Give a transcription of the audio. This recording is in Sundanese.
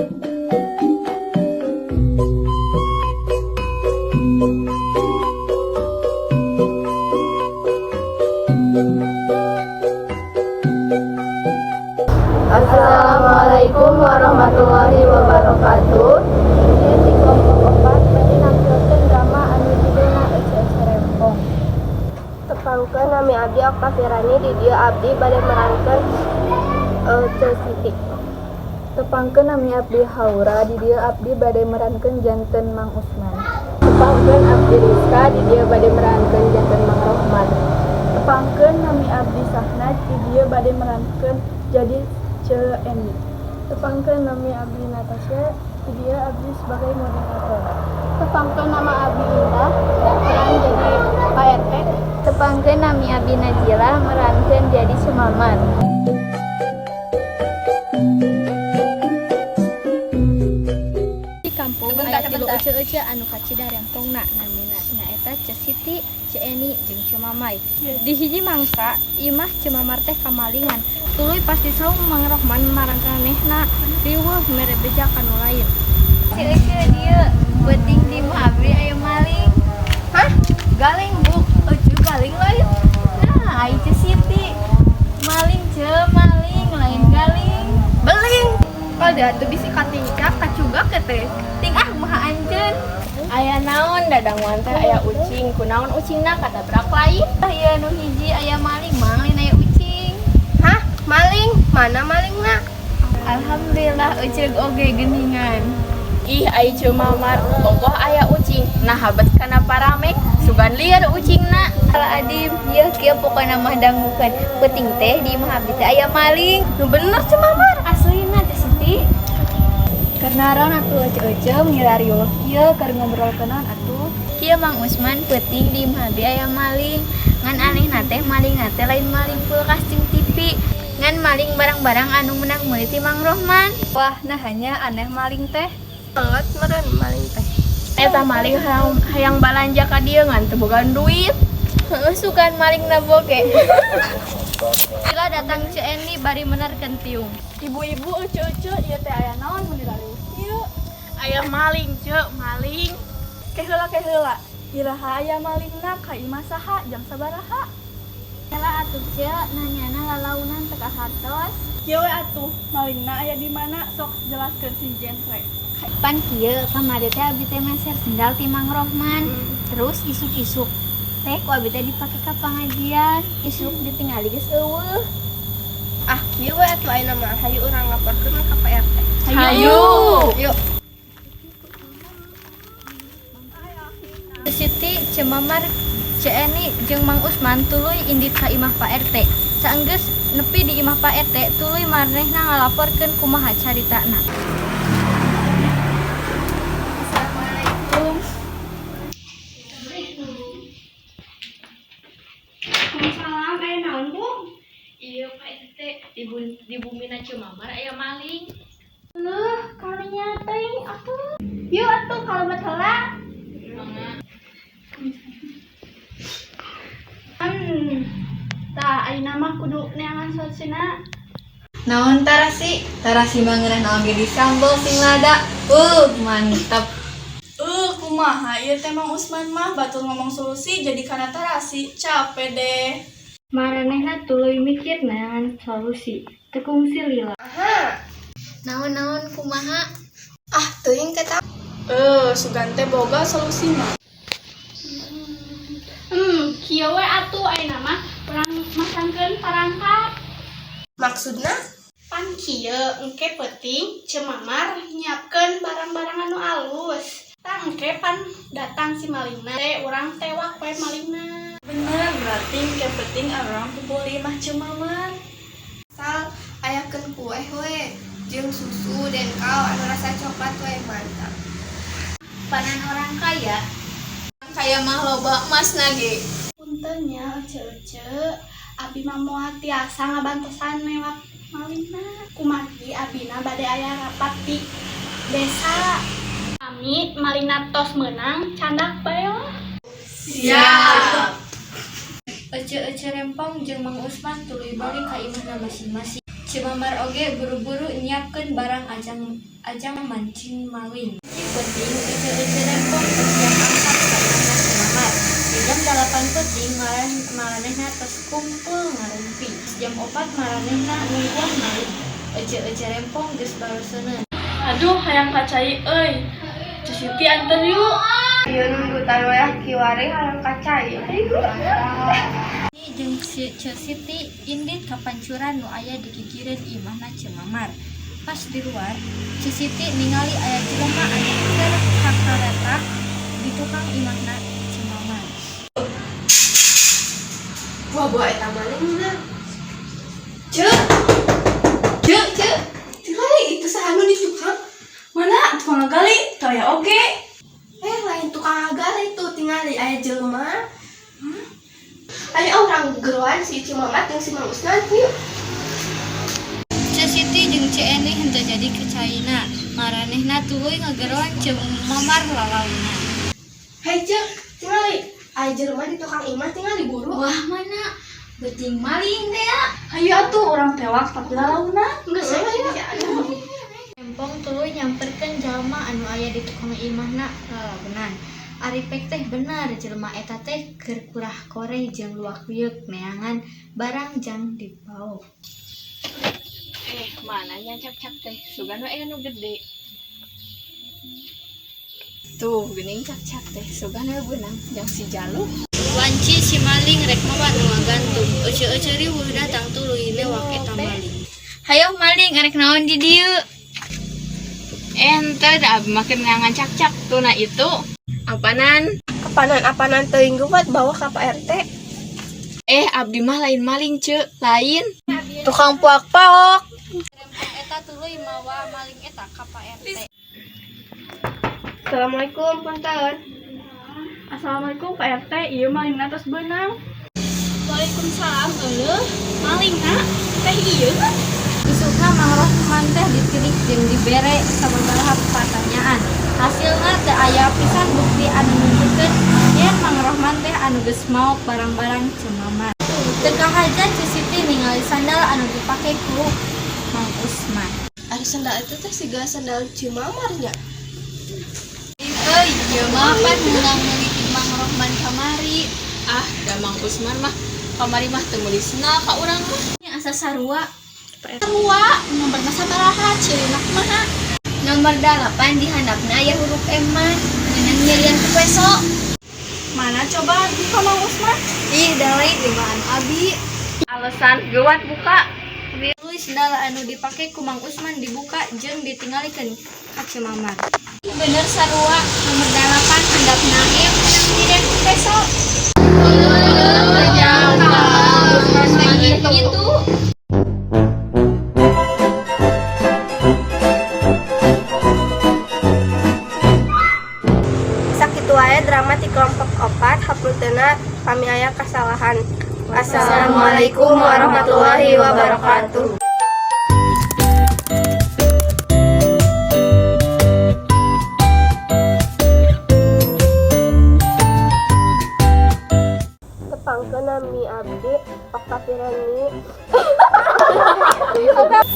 Assalamualaikum warahmatullahi wabarakatuh. Ieu ti kelompok 4 bade nampilkeun drama anu judulna Ece-Ece Rempong. Tepangkeun, nami abdi Oktavirani, di dieu abdi bade merankeun Ceu Siti. Tepangkeun, nami abdi Haura, di dieu abdi bade merankeun janten Mang Usman. Tepangkeun, abdi Rizka, di dieu bade merankeun janten Mang Rohman. Tepangkeun, nami abdi Sahnaz, di dieu bade merankeun jadi Ceu Eni. Tepangkeun, nami abdi Natasha, di dieu abdi sebagai moderator. Tepangkeun, nama abdi Indah, peran jadi Pak RT. Tepangkeun, nami abdi Najila, merankeun jadi Ceu Mamar. Di kampung aya tilu ece-ece anu kacida rempongna, namina nyaeta Ceu Siti, Ceu Eni, jeung Ceu Mamai. Di hiji mangsa, imah Ceu Mamar teh kamalingan. Tuluy pas disaung Mang Rohman, maranehna riweuh mere beja ka nu lain. Si Ece dieu, peuting di imah abdi aya maling. Hah? Galing, Bu? Ece galing lain? Nah, ai Ceu Siti. Maling, Ceu, maling, lain galing. Beling. Kada atuh bisi katincak kacugak ke teh. Ting ah, kumaha anjeun? Aya naon dadanguan teh aya ucing, kunaon ucingna katabrak lain? Tah ieu nu hiji aya maling, mang lain aya ucing. Hah? Maling? Mana malingna? Alhamdulillah, uceug oge geuningan. Ih, ai Ceu Mamar, ongkoh aya ucing. Nah, habet kana paramek, sugan liar ucingna. Alah adim, ieu kieu pokona mah dangukeun. Peuting teh di imah abdi teh aya maling. Nu bener, Ceu Mamar. Aslina, Ceu Siti. Keur naon atuh ece-ece ngirariweuh kieu, keur ngobrolkeun naon atuh? Kieu, Mang Usman, peuting di imah abdi aya maling. Ngan anehna teh malingna teh lain maling kulkas jeung TV. Ngan maling barang-barang anu meunang meuli ti Mang Rohman. Wah, nah hanya aneh maling teh. Banget meureun maling teh. Eta maling hayang balanja ka dieu ngan teu boga duit. Heeh, sugan maling boge. Bila datang Ceu Eni bari menerkeun tiung. Ibu-ibu, ece-ece, ieu teh aya naon mun dirariweuh kieu? Aya maling, Ceu, maling. Ke heula, ke heula. Iraha aya malingna, ka imah saha, jam sabaraha? Kela atuh, Ceu, nanyana lalaunan teu kahartos. Kieu we atuh, malingna aya di mana, sok jelaskeun sing jentre. Pan kieu, kamari teh abdi teh meser sendal ti Mang Rohman. Terus isuk-isuk teh ku abdi teh dipake ka pangajian. Isuk ditingali geus euweuh. Ah, kieu we atuh ayeuna mah hayu urang laporkeun ka Pak RT. Hayu. Yuk. Ceu Siti, Ceu Mamar, Ceu Eni jeung Mang Usman tuluy indit ka imah Pak RT. Saenggeus nepi di imah Pak RT, tuluy maranehna ngalaporkeun kumaha caritana. Assalamualaikum. Waalaikumsalam, aya naon, Bu? Iya, Pak RT, di bumina Ceu Mamar aya maling. Leuh, karunya teuing atuh. Yuk atuh kalebet heula. Mangga. Tah, ayeuna mah kudu neangan solusina. Naon tarasi? Tarasi mah ngeunah naon ge disambel sing lada. Mantap. Kumaha ieu teh Mang Usman mah, batur ngomong solusi jadi kana tarasi. Capek deh. Maranehna tuluy mikir neangan solusi. Teu kungsi lila. Naon-naon, kumaha? Ah, teuing teh. Sugan teh boga solusina. Kieu we atuh, ayeuna mah urang masangkeun parangkap. Maksudna? Pan kieu, engke peuting Ceu Mamar nyiapkeun barang-barang anu alus. Tah, engke pan datang si malingna teh urang tewak we malingna. Bener, berarti engke peuting urang kumpul di imah Ceu Mamar. Sal ayakeun kue we jeung susu Dancow anu rasa coklat we, mantap. Panan orang kaya. Kaya mah loba emasna ge. Punten nya, ece-ece, abi mah moal tiasa ngabantosan newak malingna. Kumargi abina bade aya rapat di desa. Kami malingna tos meunang, candak bae lah. Siap. Ece-ece Rempong jeung Mang Usman tuluy balik ka imahna masing-masing. Ceu Mamar oge buru-buru nyiapkeun barang ajang ajang mancing maling. Peuting ece-ece rempong teu siap angkat ka imahna Ceu Mamar. Di jam 8 peuting maranehna tos kumpul ngarumpi. Jam 4 maranehna nungguan maling. Ece-ece rempong geus baroseuneun. Aduh, hayang ka cai euy. Ceu Siti, anter yuk. Ieu nundutan wayah kiwari hayang ka cai. Jeung Ceu Siti indit ka pancuran nu aya di gigireun imahna Ceu Mamar. Pas di luar, Ceu Siti ningali aya jelema anu keur kakaretak di tukang imahna Ceu Mamar. Wah, buah eta malingna. Ceu. Ceu, Ceu. Tingali itu saha nu di tukang. Mana tukang ngagali? Teu aya oge. Eh, lain tukang ngagali tuh, tingali aya jelema. Ayo urang geroan si Ceu Mamar jeung si Mang Usman yuk. Ceu Siti jeung Ceu Eni henteu jadi ka caina. Maranehna tuluy ngageroan Ceu Mamar lalaunan. Hai Ceu, tingali aya jelema di tukang imah, tingali buru. Wah, mana? Beuting maling teh ya. Hayu atuh urang tewak tapi lalaunan. Geus ayo. Rempong tuluy nyamperkeun jalma anu aya di tukang imahna lalaunan. Ari pek teh bener, jelema eta teh keur kurah koreh jeung luak lieuk neangan barang jang dipaok. Eh, mana yang cakcak teh? Sugan we aya nu gede. Tuh, geuning cakcak teh. Sugan we beunang jang si Jalu. Wanci si maling rek mawa nu ngagantung. Ece-ece riweuh datang tuluy newak eta maling. Hayo maling, arek naon di dieu? Eh, henteu da abi mah keur neangan cakcak. Tuh, nah itu. Apanan? Apanan-apanan teuing, geuwat bawa ka Pak RT. Eh, abdi mah lain maling, Ceu. Lain. Tukang paok-paok. Rempong eta tuluy mawa maling eta ka Pak RT. Assalamualaikum, punten. Assalamualaikum, Pak RT, ieu malingna tos beunang. Waalaikumsalam, euleuh. Malingna teh ieu. Isukna Mang Rohman teh ditilik jeung dibere sababaraha pertanyaan. Hasilna teu aya pisan bukti anu nunjukkeun yen Mang Rohman teh anu geus maok barang-barang Ceu Mamar. Teu kahaja Ceu Siti ningali sandal anu dipake ku Mang Usman. Ari sandal itu teh siga sandal Ceu Mamar nya. Euy, ieu mah pan meunang meuli ti Mang Rohman kamari. Ah, da Mang Usman mah kamari mah teu meuli sendal ka urang mah. Nya asa sarua. Sarua, nomorna sabaraha, cirina kumaha? Nomor 8, di handapna aya huruf M man. Meunang nyerian ku peso. Mana coba buka Mang Usman? Ih, da lain ieu mah anu abi. Alasan geuwat buka. Tuluy sendal anu dipake ku Mang Usman dibuka jeung ditinggalikeun ka Ceu Mamar. Bener sarua, nomor 8, handapna ieu meunang nyerian ku peso. Gitu. Sakitu wae drama ti kelompok 4, hapuntenna pami aya kasalahan. Wassalamualaikum warahmatullahi wabarakatuh. Tepangkeun, nami abdi Oktavirani. Abdi bade merang.